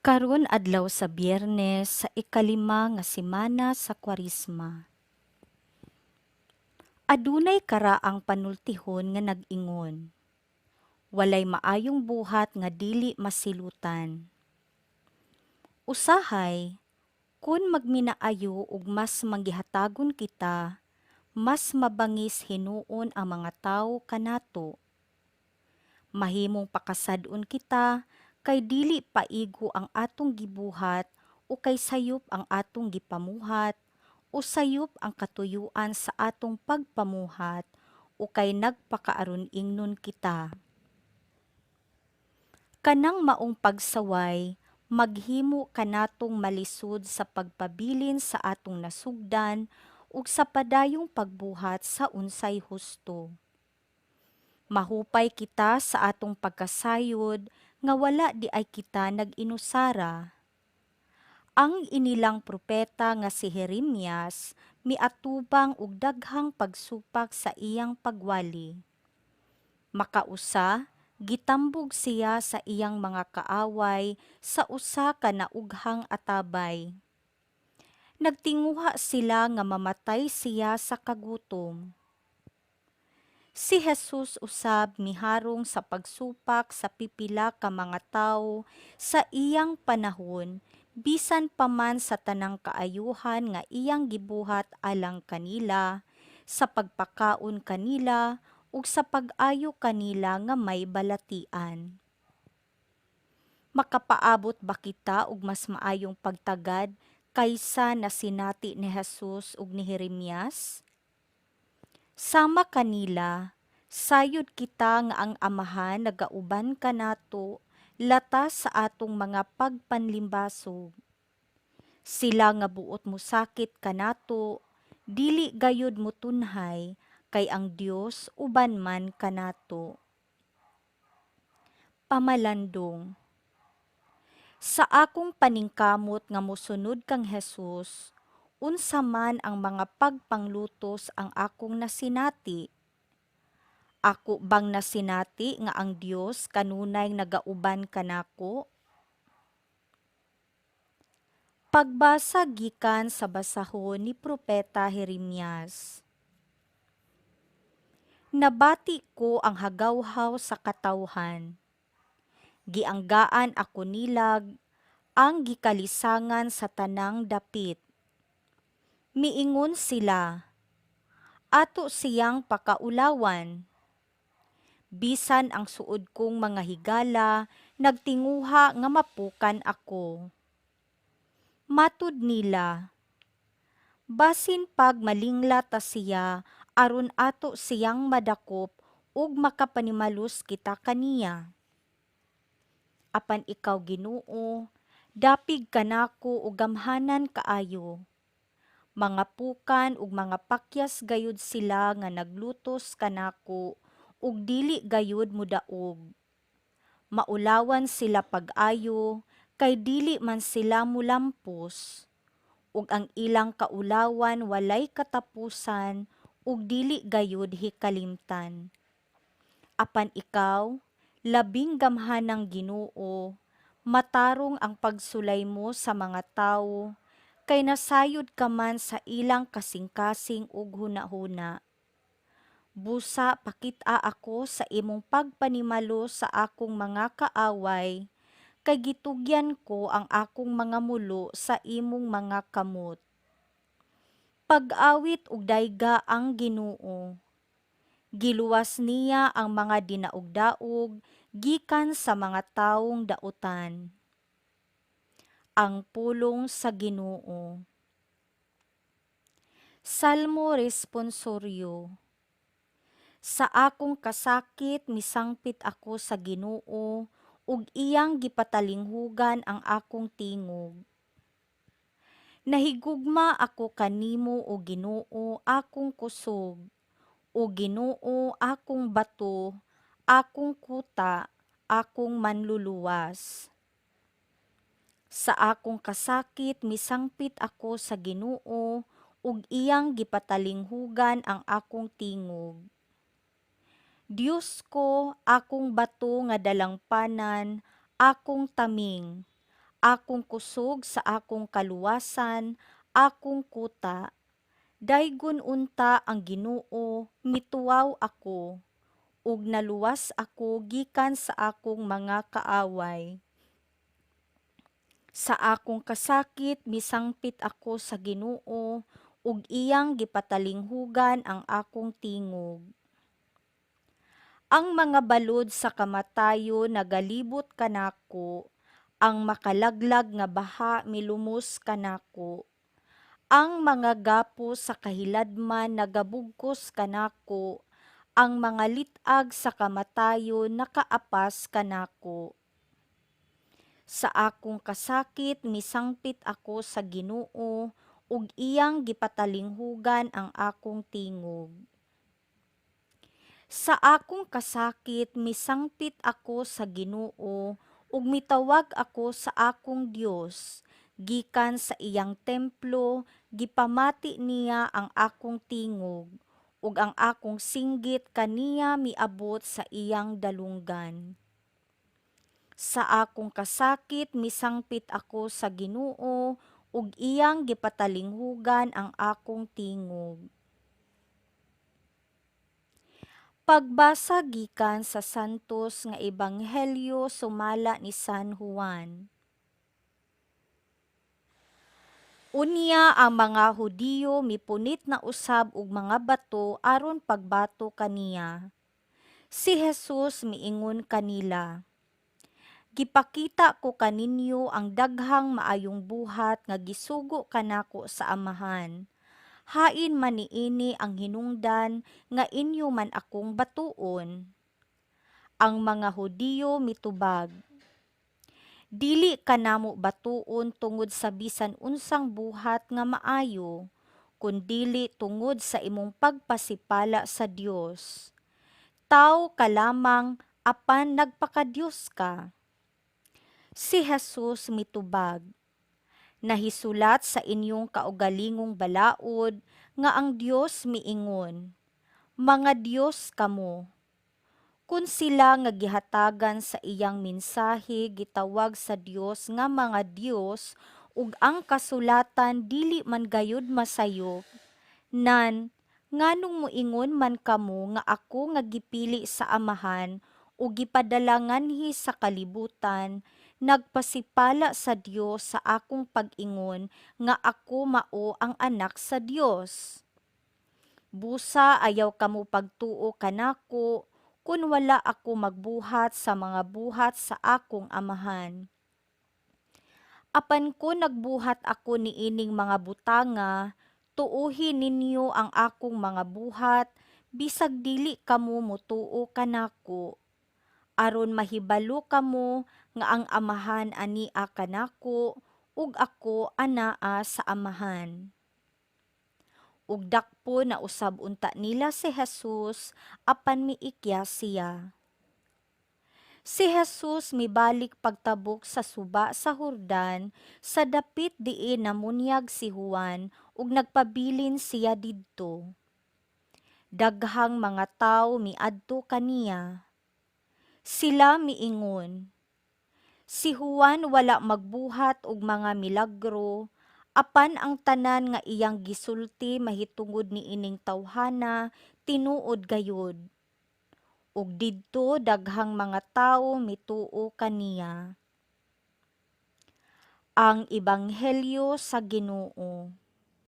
Karon adlaw sa Biyernes sa ikalima nga semana sa Kwaresma. Adunay karaang panultihon nga nag-ingon, "Walay maayong buhat nga dili masilutan." Usahay, kun magminaayo ug mas manggihatagon kita, mas mabangis hinuon ang mga tawo kanato. Mahimong pakasad-on kita kay dili paigo ang atong gibuhat o kay sayop ang atong gipamuhat o sayop ang katuyuan sa atong pagpamuhat o kay nagpakaaron-ingnon kita. Kanang maong pagsaway maghimo kanatong malisod sa pagpabilin sa atong nasugdan ug sa padayong pagbuhat sa unsay husto. Mahupay kita sa atong pagkasayod nga wala diay kita nag-inusara. Ang inilang propeta nga si Jeremias miatubang og daghang pagsupak sa iyang pagwali. Makausa, gitambog siya sa iyang mga kaaway sa usa ka naughang atabay. Nagtinguha sila nga mamatay siya sa kagutom. Si Jesus usab miharong sa pagsupak sa pipila ka mga tawo sa iyang panahon, bisan pa man sa tanang kaayuhan nga iyang gibuhat alang kanila, sa pagpakaon kanila ug sa pag-ayo kanila nga may balatian. Makapaabot ba kita og mas maayong pagtagad kaysa nasinati ni Jesus ug ni Jeremias? Sama kanila, sayod kita nga ang Amahan nagauban kanato latas sa atong mga pagpanlimbasog. Sila nga buot mosakit kanato, dili gayud motunhay kay ang Dios uban man kanato. Pamalandong. Sa akong paningkamot nga mosunod kang Jesus, unsa man ang mga pagpanglutos ang akong nasinati? Ako bang nasinati nga ang Dios kanunay nagauban kanako? Pagbasa gikan sa basahon ni Propeta Jeremias. Nabati ko ang hagawhaw sa katawhan. Gianggaan ako nilag ang gikalisangan sa tanang dapit. Miingon sila, "Ato siyang pakaulawan." Bisan ang suod kong mga higala nagtinguha nga mapukan ako. Matud nila, "Basin pag malingla ta siya aron ato siyang madakop ug makapanimalus kita kaniya." Apan ikaw, Ginoo, dapig kanako ug gamhanan kaayo. Mga pukan ug mga pakyas gayud sila nga naglutos kanako ug dili gayud modaog. Maulawan sila pag-ayo kay dili man sila molampos, ug ang ilang kaulawan walay katapusan ug dili gayud hikalimtan. Apan ikaw, labing gamhanang Ginoo, matarong ang pagsulay mo sa mga tawo kay nasayod ka man sa ilang kasing-kasing ug hunahuna. Busa pakit-a ako sa imong pagpanimalos sa akong mga kaaway, kay gitugyan ko ang akong mga mulo sa imong mga kamot. Pag-awit ug dayga ang Ginoo. Giluwas niya ang mga dinaog-daog gikan sa mga tawong dautan. Ang pulong sa Ginoo. Salmo Responsoryo. Sa akong kasakit misangpit ako sa Ginoo ug iyang gipatalinghugan ang akong tingog. Nahigugma ako kanimo, o Ginoo, akong kusog. O Ginoo, akong bato, akong kuta, akong manluluwas. Sa akong kasakit misangpit ako sa Ginoo ug iyang gipatalinghugan ang akong tingog. Dios ko, akong bato nga dalangpanan, akong taming. Akong kusog sa akong kaluwasan, akong kuta. Daygon unta ang Ginoo, mituaw ako, ug naluwas ako gikan sa akong mga kaaway. Sa akong kasakit misangpit ako sa Ginoo, ug iyang gipatalinghugan ang akong tingog. Ang mga balod sa kamatayon nagalibot kanako, ang makalaglag nga baha milumos kanako. Ang mga gapos sa kahiladman nagabugkos kanako, ang mga lit-ag sa kamatayon nakaapas kanako. Sa akong kasakit misangpit ako sa Ginoo, ug iyang gipatalinghugan ang akong tingog. Sa akong kasakit misangpit ako sa Ginoo ug mitawag ako sa akong Dios gikan sa iyang templo gipamati niya ang akong tingog ug ang akong singgit kaniya miabot sa iyang dalunggan. Sa akong kasakit misangpit ako sa Ginoo ug iyang gipatalinghugan ang akong tingog. Pagbasa gikan sa Santos nga Ebanghelyo sumala ni San Juan. Unya ang mga Hudiyo mipunit na usab og mga bato aron pagbato kaniya. Si Jesus miingon kanila, Gipakita ko kaninyo ang daghang maayong buhat nga gisugo kanako sa Amahan. Hain man niini ang hinungdan nga inyo man akong batuon? Ang mga Hudiyo mitubag, Dili kanamo batuon tungod sa bisan unsang buhat nga maayo, kundili tungod sa imong pagpasipala sa Dios. Tawo ka lamang apan nagpakadios ka. Si Jesus mitubag, Nahisulat sa inyong kaugalingong balaod nga ang Dios miingon, Mga Dios kamo. Kun sila nga gihatagan sa iyang mensahe gitawag sa Dios nga mga dios ug ang kasulatan dili man gayud masayop, nan nganong moingon man kamo nga ako nga gipili sa Amahan ug gipadala nganhi sa kalibutan nagpasipala sa Dios sa akong pag-ingon nga ako mao ang Anak sa Dios? Busa ayaw kamo pagtuo kanako kun wala ako magbuhat sa mga buhat sa akong Amahan. Apan kun nagbuhat ako niining mga butanga, tuohi ninyo ang akong mga buhat, bisag dili kamo motuo kanako, aron mahibalo kamo nga ang Amahan ania kanako ug ako anaa sa Amahan. Ug dakpon na usab unta nila si Jesus, apan miikya siya. Si Jesus mibalik pagtabok sa suba sa Jordan sa dapit diin namunyag si Juan ug nagpabilin siya didto. Daghang mga tawo miadto kaniya. Sila miingon, Si Juan wala magbuhat og mga milagro, apan ang tanan nga iyang gisulti mahitungod niining tawhana tinuod gayud. Ug didto daghang mga tawo mituo kaniya. Ang Ebanghelyo sa Ginoo.